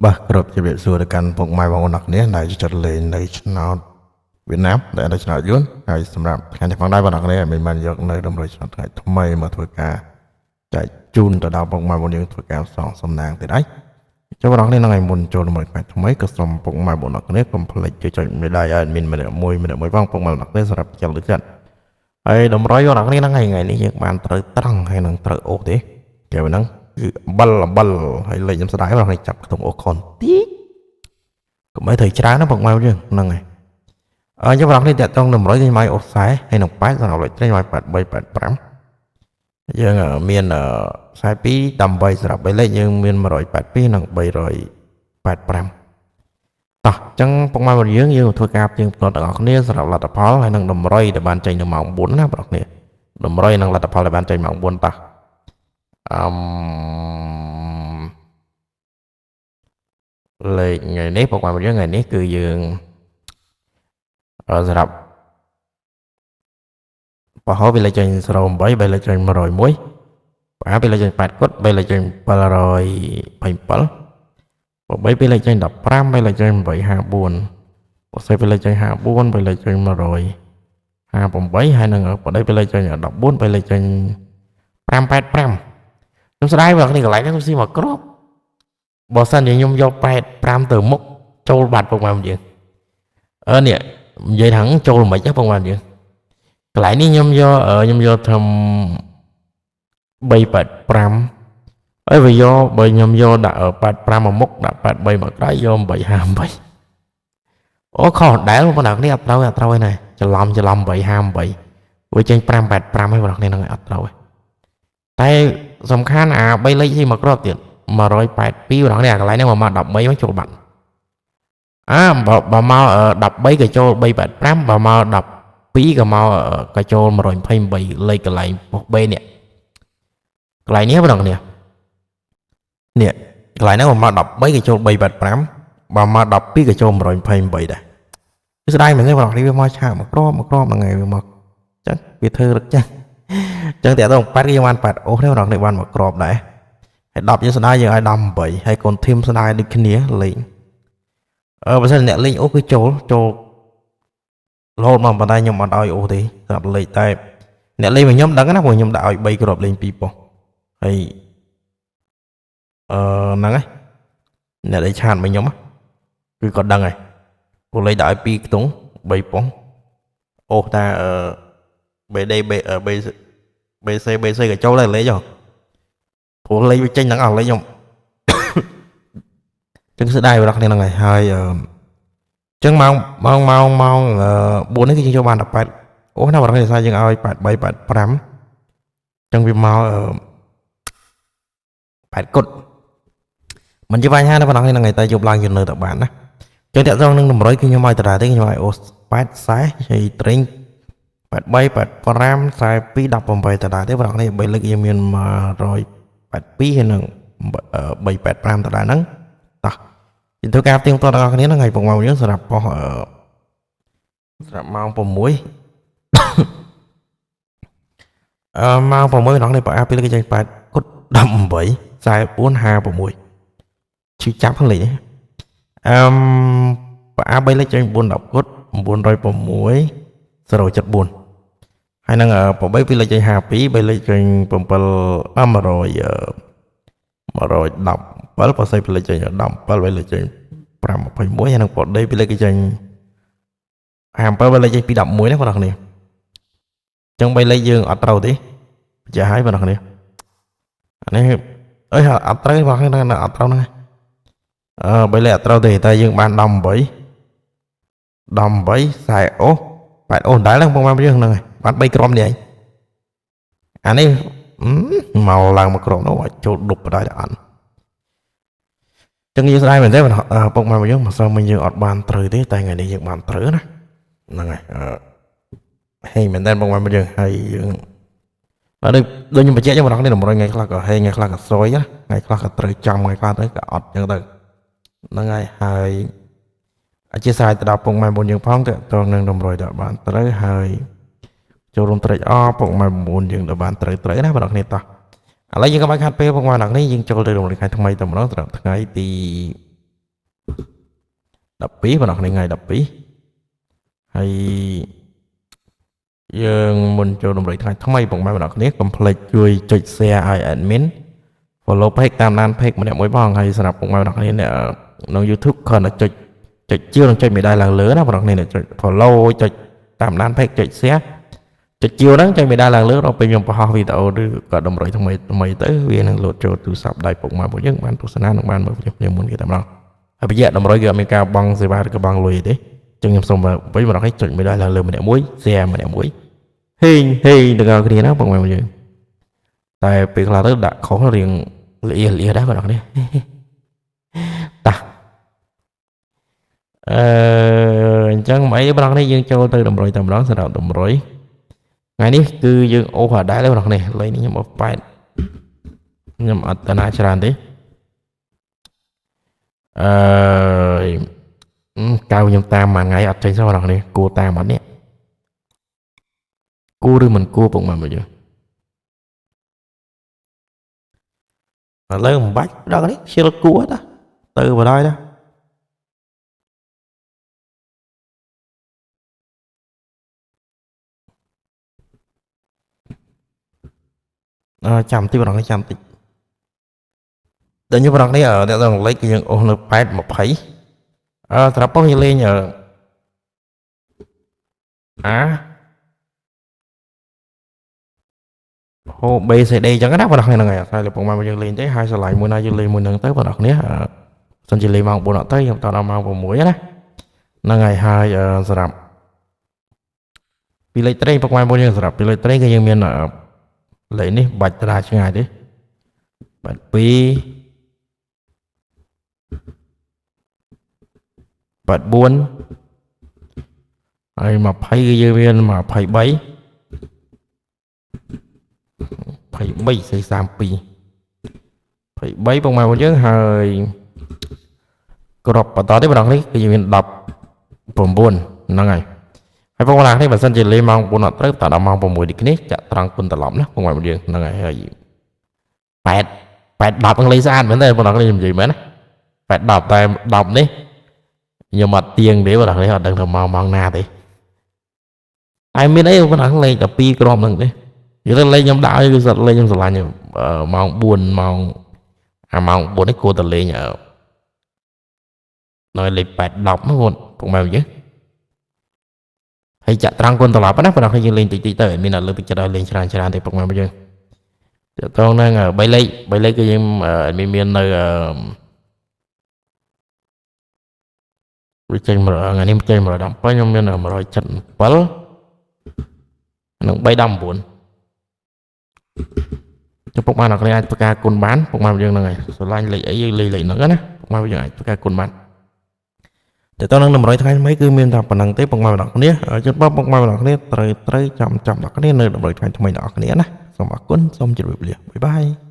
បាទគ្រប់ជម្រាបសួរទៅកាន់ពុកម៉ែបងប្អូនអរគ្នាដែលចិត្តលេងនៅឆ្នោតវៀតណាមដែលនៅឆ្នោតយួនហើយសម្រាប់ថ្ងៃនេះផងដែរបងប្អូនគ្នាមិនបានយកនៅតម្រុយឆ្នោតថ្ងៃថ្មីមកធ្វើការចែកជូនទៅដល់ពុកម៉ែបងប្អូនយើងធ្វើការសងសំណាងទៀតហើយចូលបងប្អូនគ្នាថ្ងៃមុនចូលតម្រុយថ្ងៃថ្មីក៏សូមពុកម៉ែបងប្អូនគ្នាកុំភ្លេចជួយចុចមេដៃឲ្យមានម្នាក់មួយម្នាក់មួយផងពុកម៉ែបងប្អូនគ្នាសម្រាប់ចិត្តលើចិត្តហើយតម្រុយបងប្អូនគ្នាហ្នឹងថ្ងៃនេះយើងបានត្រូវត្រង់ហើយនឹងត្រូវអូសទេគេហ្នឹងគឺអំបិលអំបិលហើយលេខខ្ញុំស្ដាយបងប្អូនចាប់ខ្ទង់អូខុនតិចកុំឲ្យត្រូវច្រើនណាបងប្អូនយើងហ្នឹងហើយអញ្ចឹងបងប្អូនតាក់ទងតម្រុយខ្ញុំឲ្យអូស40ហើយនឹង8សម្រាប់លេខត្រីខ្ញុំឲ្យ83 85យើងមាន42ដើម្បីសម្រាប់3លេខយើងមាន182និង385តោះអញ្ចឹងពុកម៉ែបងយើងយើងធ្វើការផ្ទៀងផ្ទាត់ទាំងអស់គ្នាសម្រាប់លទ្ធផលហើយនឹងតម្រុយដែលបានចេញនៅម៉ោង4ណាបងប្អូនតម្រុយនិងលទ្ធផលដែលបានចេញម៉ោង4តោះអឹមលេខថ្ងៃនេះពុកម៉ែបងយើងថ្ងៃនេះគឺយើងសម្រាប់បោះវាលេខចេញ08 3លេខចេញ101ផ្អាពីលេខចេញ8គុត3លេខចេញ727 8ពីលេខចេញ15 3លេខចេញ854បសេពីលេខចេញ54 3លេខចេញ158ហើយនឹងបដីពីលេខចេញ14 3លេខចេញ585ខ្ញុំស្ដាយបងនេះកន្លែងហ្នឹងខ្ញុំស៊ីមកគ្រាប់បើសិនជាខ្ញុំយក85ទៅមុខចូលបាត់ពុកម៉ែយើងអឺនេះនិយាយថាចូលមិនខ្មិចពុកម៉ែយើងកន្លែងនេះខ្ញុំយកខ្ញុំយកធ្វើ385ហើយបើយកបើខ្ញុំយកដាក់85មកមុខដាក់83មកក្រោយយក858អូខុសដែលបងប្អូនគ្នាអត់ត្រូវអត់ត្រូវឯណាច្រឡំច្រឡំ858វាចេញ585ហើយបងប្អូនគ្នាហ្នឹងអត់ត្រូវតែសំខាន់អា3លេខទីមកគ្រាប់ទៀត182បងប្អូនគ្នាកន្លែងហ្នឹងមក13មកចូលបាត់អើបើមក13ក៏ចូល385បើមក12ក៏មកក៏ចូល128លេខកន្លែងប៉ុស្តិ៍ B នេះកន្លែងនេះបងប្អូនគ្នានេះកន្លែងហ្នឹងមក13ក៏ចូល385បើមក12ក៏ចូល128ដែរគឺស្ដាយមែនទេបងប្អូនគ្នាវាមកឆាកមកគ្រាប់មកគ្រាប់ហ្នឹងហើយវាមកចឹងវាធ្វើរឹកចឹងចឹងតែដល់8គេបាន8អូសនេះបងប្អូនគ្នាបានមកគ្រាប់ដែរហើយ10យើងស្ដាយយើងឲ្យ18ហើយកូនធីមស្ដាយដូចគ្នាលេងអឺបើសិនអ្នកលេងអូសគឺចូលចូលរហូតមកប៉ុន្តែខ្ញុំអត់ឲ្យអូសទេសម្រាប់លេខតែអ្នកលេងរបស់ខ្ញុំដឹងណាព្រោះខ្ញុំដាក់ឲ្យ3គ្រាប់លេង2ប៉ុស្តិ៍ហើយអឺហ្នឹងហើយអ្នកដែលឆាតមកខ្ញុំគឺគាត់ដឹងហើយព្រោះលេខដាក់ឲ្យ2ខ្ទង់3ប៉ុស្តិ៍អូសតាអឺ BD B B BC BC ក៏ចូលដែរលេខហ៎ព្រោះលេខវាចេញទាំងអស់លេខខ្ញុំចឹងស្ដាយបងប្អូនគ្នាហ្នឹងហើយហើយអឺចឹងម៉ោងម៉ោងម៉ោងម៉ោង4នេះគឺយើងចូលបាន18អូណាបងប្អូនគ្នាយើងឲ្យ83 85ចឹងវាមក8គុតមិនជាបញ្ហាទេបងប្អូនគ្នាហ្នឹងហើយតែយប់ឡើងយើងនៅតែបានណាចឹងតាក់ទងនឹងតម្រុយគឺខ្ញុំឲ្យតារាទេខ្ញុំឲ្យអូស8 40ហើយត្រេង83 85 42 18តារាទេបងប្អូនគ្នា3លើកយើងមាន182ហើយនឹង385តារាហ្នឹងតោះយើងធ្វើការផ្ទៀងផ្ទាត់ដល់គ្នាហ្នឹងហើយពុកម៉ែយើងសម្រាប់ប៉ុស្តិ៍សម្រាប់ម៉ោង6អឺម៉ោង6ដល់នេះប្រអាពីលើគេចេញ8គុត18 44 56ឈឺចាប់ហ្នឹងលេខអឺប្រអា3លេខចេញ9 10គុត906 074ហើយនឹង8ពីលេខចេញ52 3លេខចេញ7 100 117បើសិនពីលេខចេញ17 3លេខចេញ521ហើយនឹងបដេពីលេខគេចេញ57 3លេខចេញ211ណាបងប្អូនគ្នាអញ្ចឹង3លេខយើងអត់ត្រូវទេចាស់ហើយបងប្អូនគ្នាអានេះអើយអត់ត្រូវបងប្អូនគ្នាអត់ត្រូវហ្នឹងអឺ3លេខអត់ត្រូវទេតែយើងបាន18 18 40អូ8អូដែរហ្នឹងបងប្អូនយើងហ្នឹងហើយបាន3ក្រុមនេះឯងអានេះមកឡើងមកក្រុមនោះចូលដប់បដ ாய் អត់ចឹងយើងស្ដាយមែនទេពុកម៉ែយើងមិនសូវមិនយើងអត់បានត្រូវទេតែថ្ងៃនេះយើងបានត្រូវណាហ្នឹងហើយអឺហេងមែនទេពុកម៉ែយើងហើយយើងបាទដូចដូចខ្ញុំបញ្ជាក់ចឹងបងប្អូនតម្រុយថ្ងៃខ្លះក៏ហេងថ្ងៃខ្លះក៏សយណាថ្ងៃខ្លះក៏ត្រូវចំថ្ងៃខ្លះទៅក៏អត់ចឹងទៅហ្នឹងហើយហើយអធិស្ឋានទៅដល់ពុកម៉ែបងយើងផងតើតនឹងតម្រុយដល់បានត្រូវហើយចូលរួមត្រេកអរពុកម៉ែបងយើងដល់បានត្រូវត្រូវណាបងប្អូនគ្នាតោះឥឡូវយើងកុំឲ្យខាត់ពេលពុកម៉ែបងប្អូនគ្នាយើងចូលទៅរំលឹកថ្ងៃថ្មីតែម្ដងសម្រាប់ថ្ងៃទី 12បងប្អូនថ្ងៃ12ហើយយើងមុនចូលតម្រុយថ្ងៃថ្មីបងប្អូនអ្នកគ្នាកុំភ្លេចជួយចុច share ឲ្យ admin follow page តាមដាន page ម្នាក់មួយផងហើយសម្រាប់ពុកម៉ែបងប្អូនអ្នកក្នុង YouTube គ្រាន់តែចុចចុចជាវនិងចុចមេដៃឡើងលើណាបងប្អូនអ្នកចុច follow ចុចតាមដាន page ចុច share ចុចជាវហ្នឹងចុចមេដៃឡើងលើដល់ពេលខ្ញុំបង្ហោះវីដេអូឬក៏តម្រុយថ្មីថ្មីទៅវានឹងលោតចូលទូរស័ព្ទដៃពុកម៉ែពួកយើងបានទស្សនានិងបានមើលភ្លាមៗមុនគេតែម្ដងហើយប្រយ័ត្នតម្រុយគឺអត់មានការបង់សេវាឬក៏បង់លុយទេចឹងខ្ញុំសូមវិញបងប្អូនចុចមេដៃឡើងលើម្នាក់មួយ share ម្នាក់មួយហេងហេងទាំងអស់គ្នាណាបងប្អូនយើងតែពេលខ្លះទៅដាក់ខុសរៀងលាលាដែរបងប្អូនតាអញ្ចឹងមិនអីបងប្អូនយើងចូលទៅតម្រុយតែម្ដងសម្រាប់តម្រុយថ្ងៃនេះគឺយើងអូសអាដែរបងប្អូនលេខនេះខ្ញុំអូស8ខ្ញុំអត់តាណាច្រើនទេអឺកៅខ្ញុំតាមមួយថ្ងៃអត់ចេញសោះបងប្អូនគួរតាមអត់នេះគួរឬមិនគួរពុកម៉ែមកយើងឥឡូវមិនបាច់ដល់នេះខ្ជិលគួរតាទៅបណ្ដោយតាចាំតិចបងប្អូនចាំតិចដល់ខ្ញុំបងប្អូននេះអ្នកដល់លេខគឺយើងអូសនៅ8 20ត្រាប់ប៉ុងយើងលេងអាហូ B C D ចឹងណាបងប្អូនហ្នឹងហើយតែលោកម៉ែយើងលេងទេហើយស្រឡាញ់មួយណាយើងលេងមួយហ្នឹងទៅបងប្អូនសិនជាលេងម៉ោង4អត់ទៅខ្ញុំតដល់ម៉ោង6ណាហ្នឹងហើយហើយសម្រាប់ពីលេខត្រេងពុកម៉ែបងយើងសម្រាប់ពីលេខត្រេងគឺយើងមានលេខនេះបាច់ត្រាឆ្ងាយទេបាទ2បាទ4ហើយ20គឺយើងមាន23 23សេ32 23បងប្អូនយើងហើយក្របបន្តទេបងប្អូននេះគឺយើងមាន19ហ្នឹងហើយហើយបងប្អូននេះបើសិនជាលេងម៉ោង4អត់ត្រូវតដល់ម៉ោង6ដូចគ្នាចាក់ត្រង់គុណត្រឡប់ណាបងប្អូនយើងហ្នឹងហើយហើយ8 8 10ហ្នឹងលេងស្អាតមែនទេបងប្អូននេះនិយាយមែនណា8 10តែ10នេះខ្ញុំអត់ទៀងទេបងប្អូននេះអត់ដឹងថាម៉ោងណាទេតែមានអីបងប្អូនលេងតែ2គ្រាប់ហ្នឹងទេនិយាយទៅលេងខ្ញុំដាក់គឺសិតលេងខ្ញុំស្រឡាញ់ម៉ោង4ម៉ោងអាម៉ោង4នេះគួរតែលេងនៅលេខ8 10ហ្នឹងបងពុកម៉ែយើងហើយចាក់ត្រង់គុណត្រឡប់ណាបងប្អូនយើងលេងតិចតិចទៅមានតែលើកទឹកចិត្តឲ្យលេងច្រើនច្រើនទេពុកម៉ែយើងទាក់ទងនឹង3លេខ3លេខគឺយើងមាននៅវាចេញថ្ងៃនេះចេញ117ខ្ញុំមាន177និង319ចុះពុកម៉ែអ្នកគ្នាអាចធ្វើការគុណបានពុកម៉ែយើងហ្នឹងហើយស្រឡាញ់លេខអីយើងលេខលេខហ្នឹងណាពុកម៉ែយើងអាចធ្វើការគុណបានតែតនឹង100ថ្ងៃថ្មីគឺមានតែប៉ុណ្្នឹងទេពុកម៉ែអ្នកគ្នាជូនពរពុកម៉ែអ្នកគ្នាត្រូវត្រូវចាំចាំអ្នកគ្នានៅ100ថ្ងៃថ្មីអ្នកគ្នាណាសូមអរគុណសូមជម្រាបលាបាយបាយ។